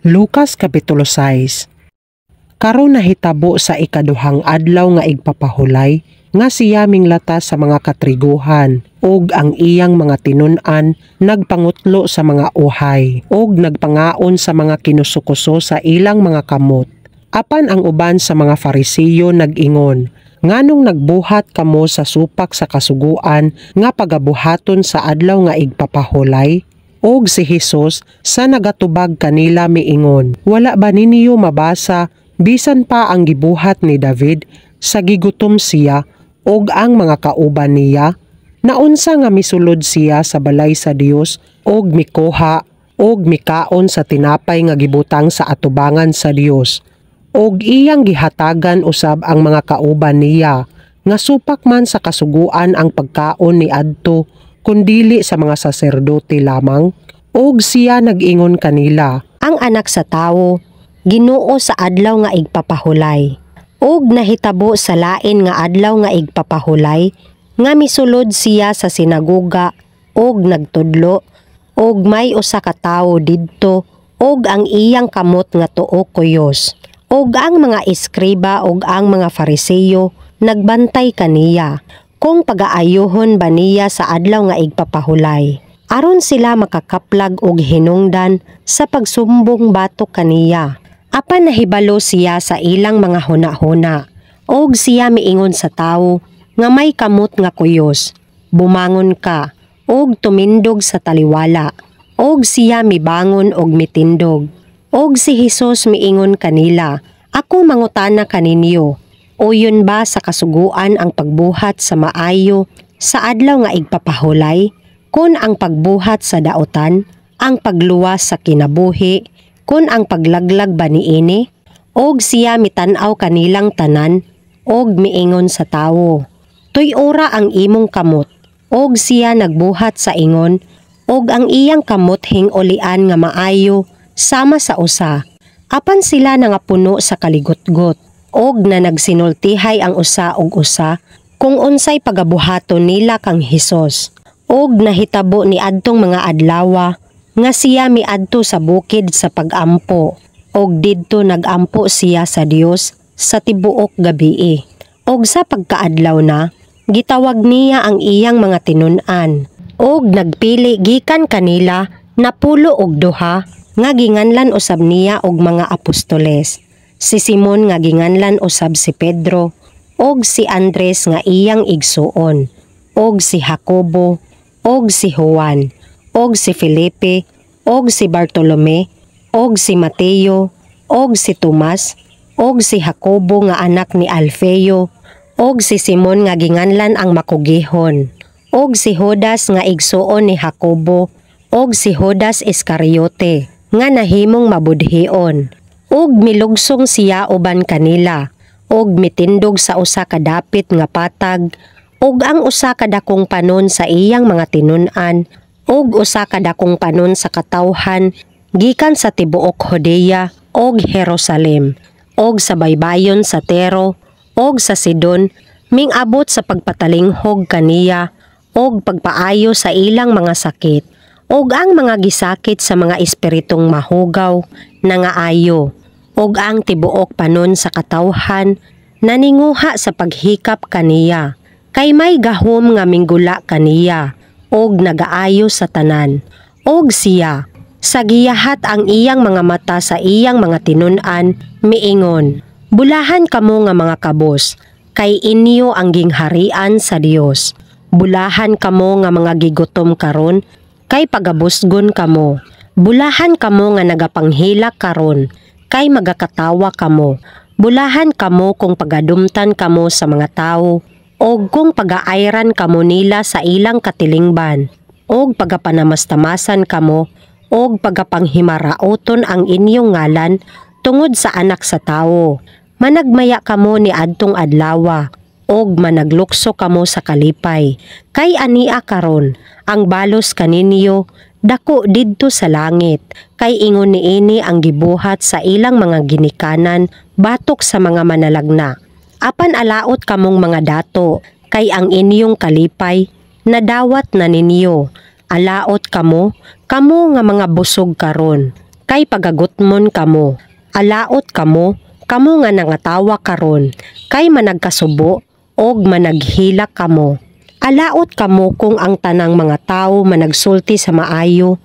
Lucas Kapitulo 6. Karon nahitabo sa ikaduhang adlaw nga igpapahulay nga siya minglata sa mga katriguhan ug ang iyang mga tinun-an nagpangutlo sa mga uhay ug nagpangaon sa mga kinusukuso sa ilang mga kamot. Apan ang uban sa mga Farisiyo nag-ingon, "Nganong nagbuhat kamo sa supak sa kasuguan nga pagabuhaton sa adlaw nga igpapahulay?" Og si Hesus sa nagatubag kanila miingon, "Wala ba ninyo mabasa bisan pa ang gibuhat ni David sa gigutom siya og ang mga kauban niya? Naunsa nga misulod siya sa balay sa Dios og mikuha og mikaon sa tinapay nga gibutang sa atubangan sa Dios og iyang gihatagan usab ang mga kauban niya, nga supak man sa kasuguan ang pagkaon ni adto kun dili sa mga saserdote lamang?" Og siya nag-ingon kanila, "Ang Anak sa Tawo, Ginoo sa adlaw nga igpapahulay." Ug nahitabo sa lain nga adlaw nga igpapahulay nga misulod siya sa sinagoga ug nagtudlo, ug may usa ka tawo didto ug ang iyang kamot nga tuo kuyos. Ug ang mga eskriba ug ang mga Fariseyo nagbantay kaniya kung pagaayuhon ba niya sa adlaw nga igpapahulay, aron sila makakaplag og hinungdan sa pagsumbong batok kaniya. Apan nahibalo siya sa ilang mga huna-huna. Og siya miingon sa tawo nga may kamot nga kuyos, "Bumangon ka og tumindog sa taliwala." Og siya mibangon og mitindog. Og si Hesus miingon kanila, "Ako mangutana kaninyo, uyon ba sa kasuguan ang pagbuhat sa maayo sa adlaw nga igpapahulay, kon ang pagbuhat sa dautan, ang pagluwas sa kinabuhi, kon ang paglaglag ba niini?" Og siya mitan-aw kanilang tanan og miingon sa tawo, "Tuy-ora ang imong kamot." Og siya nagbuhat sa ingon, og ang iyang kamot hing-ulian nga maayo sama sa usa. Apan sila nangapuno sa kaligutgot og na nagsinultihay ang usa og usa kung unsay pagabuhaton nila kang Hesus. Og nahitabo ni adtong mga adlawa nga siya miadto sa bukid sa pagampo, og didto nagampo siya sa Dios sa tibuok gabii. Og sa pagkaadlaw na, gitawag niya ang iyang mga tinun-an og nagpili gikan kanila 12 nga ginganlan usab niya og mga apostoles. Si Simon nga ginganlan usab si Pedro, og si Andres nga iyang igsuon, og si Jacobo, og si Juan, og si Felipe, og si Bartolome, og si Mateo, og si Tomas, og si Jacobo nga anak ni Alfeo, og si Simon nga ginganlan ang Makugihon, og si Judas nga igsuon ni Jacobo, og si Judas Iscariote nga nahimong mabudhion. Ug milugsong siya uban kanila, ug mitindog sa usa ka dapit nga patag, ug ang usa ka dakong panon sa iyang mga tinun-an ug usa ka dakong panon sa katawhan gikan sa tibuok Judea ug Jerusalem ug sa baybayon sa Tiro ug sa Sidon mingabot sa pagpatalinghog kaniya ug pagpaayo sa ilang mga sakit. Ug ang mga gisakit sa mga espiritong mahugaw nangaayo, ug ang tibuok panon sa katawhan naninguha sa paghikap kaniya, kay may gahom nga minggula kaniya ug nagaayo sa tanan. Og siya, sa giyahat ang iyang mga mata sa iyang mga tinun-an, miingon, "Bulahan kamo nga mga kabos, kay inyo ang gingharian sa Dios. Bulahan kamo nga mga gigutom karon, kay pagabusgon kamo. Bulahan kamo nga nagapanghilak karon, kay magakatawa kamo. Bulahan kamo kung pagadumtan kamo sa mga tawo, og kung pagaayran kamo nila sa ilang katilingban, og pagapanamastamasan kamo, og pagapanghimarauton ang inyong ngalan tungod sa Anak sa Tawo. Managmaya kamo ni adtong adlawa, og managlukso kamo sa kalipay, kay ania karon ang balos kaninyo dako didto sa langit, kay ingon niini ang gibuhat sa ilang mga ginikanan batok sa mga manalagna. Apan alaot kamong mga dato, kay ang inyong kalipay nadawat na ninyo. Alaot kamo, kamo nga mga busog karon, kay kay pagagutmon kamo. Alaot kamo, kamo nga nangatawa karon, kay managkasubo og managhilak kamo. Alaot kamo kung ang tanang mga tawo managsulti sa maayo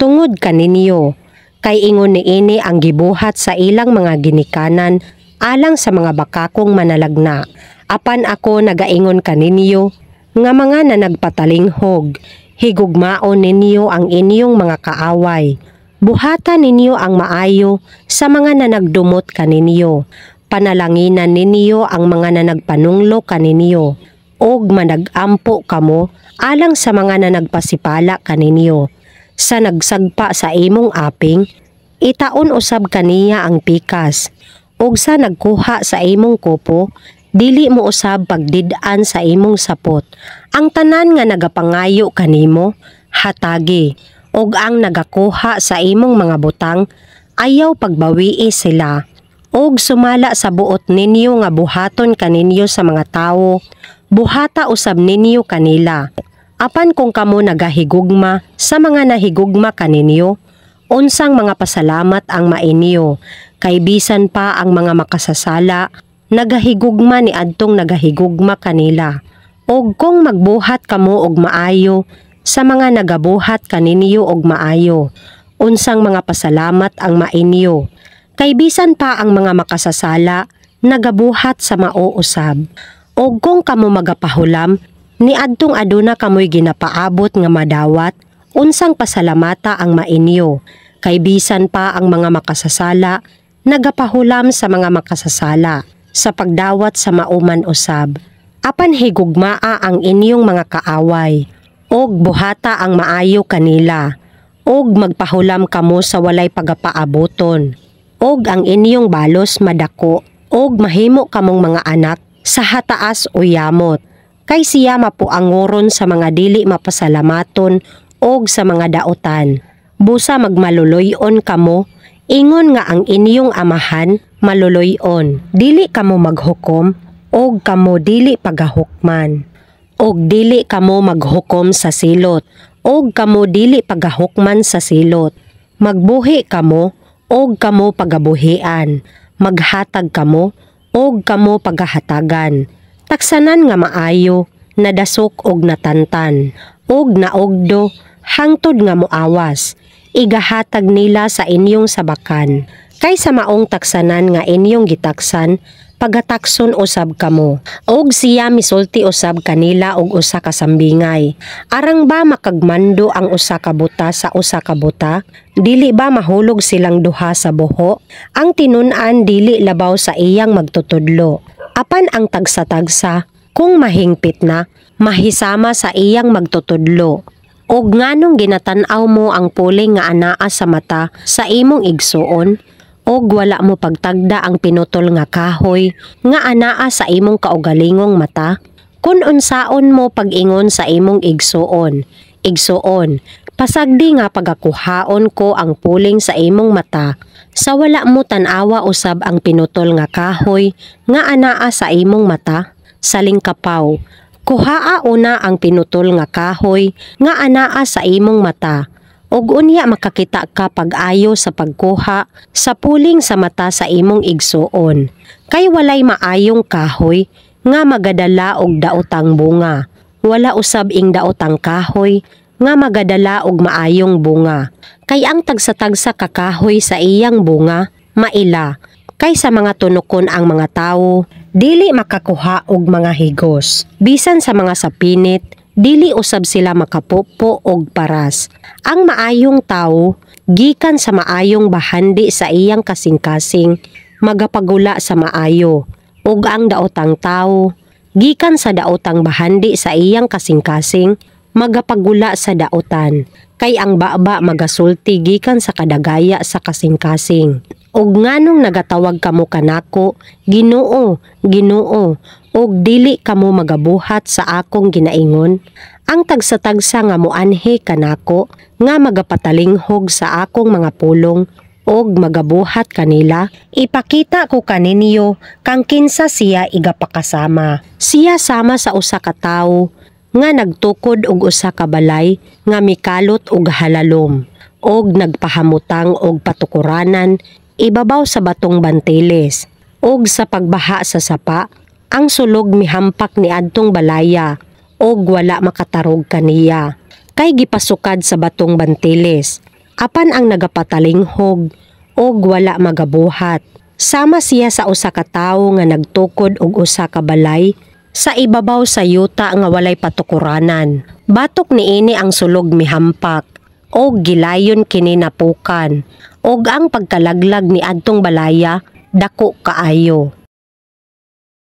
tungod kaninyo, kay ingon niini ang gibuhat sa ilang mga ginikanan alang sa mga bakakong manalagna. Apan ako nagaingon kaninyo nga mga nanagpatalinghog, higugmaon ninyo ang inyong mga kaaway. Buhata ninyo ang maayo sa mga nanagdumot kaninyo. Panalanginan ninyo ang mga nanagpanunglo kaninyo. Og managampo kamo alang sa mga nanagpasipala kaninyo. Sa nagsagpa sa imong aping, itaon usab kaniya ang pikas. Og sa nagkuha sa imong kupo, dili mo usab pagdid-an sa imong sapot. Ang tanan nga nagapangayo kanimo, hatagi. Og ang nagakuha sa imong mga butang, ayaw pagbawii sila. Og sumala sa buot ninyo nga buhaton kaninyo sa mga tawo, buhata usab ninyo kanila. Apan kung kamo nagahigugma sa mga nahigugma kaninyo, unsang mga pasalamat ang mainyo? Kay bisan pa ang mga makasasala, nagahigugma ni adtong nagahigugma kanila. Og kung magbuhat kamo og maayo sa mga nagabuhat kaninyo og maayo, unsang mga pasalamat ang mainyo? Kay bisan pa ang mga makasasala, nagabuhat sa mao usab. Og kung kamo magapahulam ni adtong aduna kamoy ginapaabot nga madawat, unsang pasalamata ang mainyo? Kay bisan pa ang mga makasasala, nagapahulam sa mga makasasala sa pagdawat sa mauman usab. Apan higugmaa ang inyong mga kaaway, og buhata ang maayo kanila, og magpahulam kamo sa walay pagapaaboton, og ang inyong balos madako, og mahimo kamong mga anak sa hataas o yamot. Kay siya mapuangoron sa mga dili mapasalamaton og sa mga daotan. Busa magmaluloy-on kamo, ingon nga ang inyong Amahan maluloy-on. Dili kamo maghukom, og kamo dili pagahukman. Og dili kamo maghukom sa silot, og kamo dili pagahukman sa silot. Magbuhi kamo, og kamo pagabuhian. Maghatag kamo, og kamo pagahatagan. Taksanan nga maayo, nadasok og natantan, og naugdo, hangtod nga moawas. Igahatag nila sa inyong sabakan. Kay sa maong taksanan nga inyong gitaksan, pagatakson usab kamo. Og siya misulti usab kanila og usa ka sambingay. Arang ba makagmando ang usa ka buta sa usa ka buta? Dili ba mahulog silang duha sa buho? Ang tinun-an dili labaw sa iyang magtutudlo. Apan ang tagsa-tagsa, kung mahingpit na, mahisama sa iyang magtutudlo. Og nganong ginatan-aw mo ang puling nga anaa sa mata sa imong igsuon, og wala mo pagtagda ang pinutol nga kahoy nga anaa sa imong kaugalingong mata? Kun unsaon mo pag-ingon sa imong igsuon, "Igsuon, pasagdi nga pagakuhaon ko ang puling sa imong mata," sa wala mo tan-awa usab ang pinutol nga kahoy nga anaa sa imong mata? Salingkapaw, kuhaa una ang pinutol nga kahoy nga anaa sa imong mata, ug unya makakita ka pag-ayo sa pagkuha sa puling sa mata sa imong igsuon. Kay walay maayong kahoy nga magadala og daotang bunga. Wala usab ing daotang kahoy nga magadala og maayong bunga. Kay ang tagsa-tagsa ka kahoy sa iyang bunga maila. Kay sa mga tunokon ang mga tawo dili makakuha og mga higos. Bisan sa mga sapinit, dili usab sila makapupo og paras. Ang maayong tawo gikan sa maayong bahandi sa iyang kasing-kasing magapagula sa maayo, ug ang daotang tawo gikan sa daotang bahandi sa iyang kasing-kasing magapagula sa daotan. Kay ang baba magasulti gikan sa kadagaya sa kasing-kasing. Og nganong nagatawag kamo kanako, 'Ginoo, Ginoo,' ug dili kamo magabuhat sa akong ginaingon? Ang tagsa-tagsa nga moanhi kanako nga magapatalinghog sa akong mga pulong ug magabuhat kanila, ipakita ko kaninyo kang kinsa siya igapakasama. Siya sama sa usa ka tawo nga nagtukod og usa ka balay nga mikalot og halalom. Og nagpahamutang og patukuranan ibabaw sa batong bantiles. Og sa pagbaha sa sapa, ang sulog mihampak niadtong balaya og wala makatarog kaniya kay gipasukad sa batong bantiles. Apan ang nagapatalinghog og wala magabuhat, sama siya sa usa ka tawo nga nagtukod og usa ka balay sa ibabaw sa yuta nga walay patukuranan. Batok niini ang sulog mihampak og gilayon kini napukan, og ang pagkalaglag ni adtong balaya dako kaayo.